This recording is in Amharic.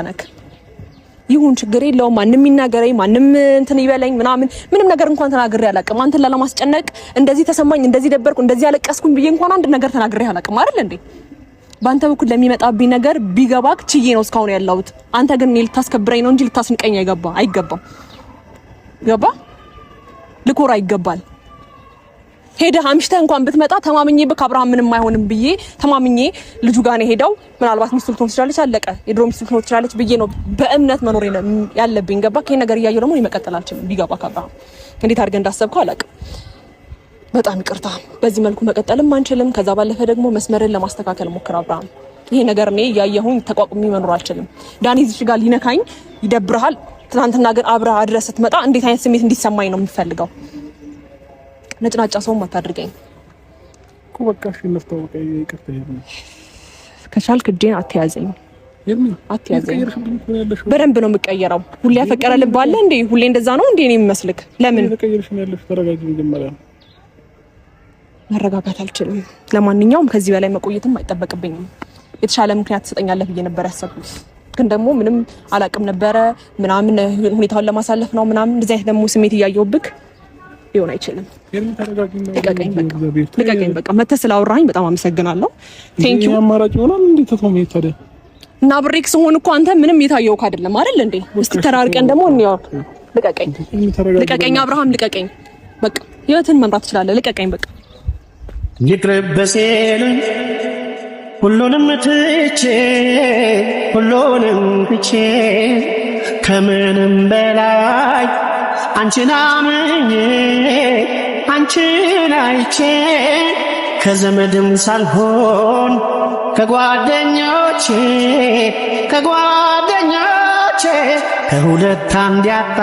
ነክ ይሁን፣ ችግር የለውም። ማንም ይናገረኝ፣ ማንም እንትን ይበለኝ ምናምን ምንም ነገር እንኳን ተናግሬ አላውቅም። አንተን ላለማስጨነቅ እንደዚህ ተሰማኝ፣ እንደዚህ ደበርኩ፣ እንደዚህ ያለቀስኩኝ ብዬ እንኳን አንድ ነገር ተናግሬ አላውቅም አይደል እንዴ? በአንተ በኩል ለሚመጣብኝ ነገር ቢገባክ ችዬ ነው እስካሁን ያለሁት። አንተ ግን እኔ ልታስከብረኝ ነው እንጂ ልታስንቀኝ አይገባም። ገባ? ልኮራ ይገባል። ሄደህ አምሽተህ እንኳን ብትመጣ ተማምኜብህ አብርሃም ምንም አይሆንም ብዬ ተማምኜ ልጁ ጋር ነው ሄደው። ምናልባት ሚስቱ ልትሆን ትችላለች፣ አለቀ። የድሮ ሚስቱ ልትሆን ትችላለች ብዬ ነው በእምነት መኖር ያለብኝ። ገባ? ይሄን ነገር እያየሁ ደግሞ መቀጠል አልችልም። ቢገባ ከአብርሃም እንዴት አድርገህ እንዳሰብከው አላውቅም። በጣም ይቅርታ። በዚህ መልኩ መቀጠልም አንችልም። ከዛ ባለፈ ደግሞ መስመርን ለማስተካከል ሞክር አብርሃም። ይሄ ነገር እኔ እያየሁኝ ተቋቁሜ መኖር አልችልም። ዳኒ እዚህ ጋር ሊነካኝ ይደብርሃል። ትናንትና ግን አብረህ አድረህ ስትመጣ እንዴት አይነት ስሜት እንዲሰማኝ ነው የምፈልገው? ነጭናጫ ሰውም አታድርገኝ። እኮ በቃ እሺ፣ እንፍታው። በቃ ይቅርታ። ከቻልክ እጄን አትያዘኝ፣ አትያዘኝ። በደንብ ነው የምቀየረው። ሁሌ ያፈቀረ ልብ አለ እንዴ? ሁሌ እንደዛ ነው እንዴ? እኔ የሚመስልክ ለምን ተቀየርሽ ነው ያለሽው? ተረጋጊ መጀመሪያ። መረጋጋት አልችልም። ለማንኛውም ከዚህ በላይ መቆየትም አይጠበቅብኝም። የተሻለ ምክንያት ትሰጠኛለህ ብዬ ነበር ያሰብኩት፣ ግን ደግሞ ምንም አላቅም ነበረ ምናምን ሁኔታውን ለማሳለፍ ነው ምናምን። እንደዚህ አይነት ደግሞ ስሜት እያየሁብክ ሊሆን አይችልም። ልቀቀኝ፣ በቃ ልቀቀኝ። በቃ መተህ ስላወራኸኝ በጣም አመሰግናለሁ። Thank you። አማራጭ ይሆናል እንዴ? ተተው መሄድ ታዲያ። እና ብሬክ ስሆን እኮ አንተ ምንም የታየውክ አይደለም አይደል እንዴ? እስቲ ተራርቀን ደግሞ እንየው። ልቀቀኝ፣ ልቀቀኝ አብርሃም ልቀቀኝ። በቃ ህይወትን መምራት ትችላለህ። ልቀቀኝ በቃ። ይቅርብ ሲሉኝ ሁሉንም ትቼ፣ ሁሉንም ትቼ፣ ከምንም በላይ አንቺን አምኜ፣ አንቺን አይቼ፣ ከዘመድም ሳልሆን ከጓደኞቼ፣ ከጓደኞቼ ከሁለት አንድ ያጣ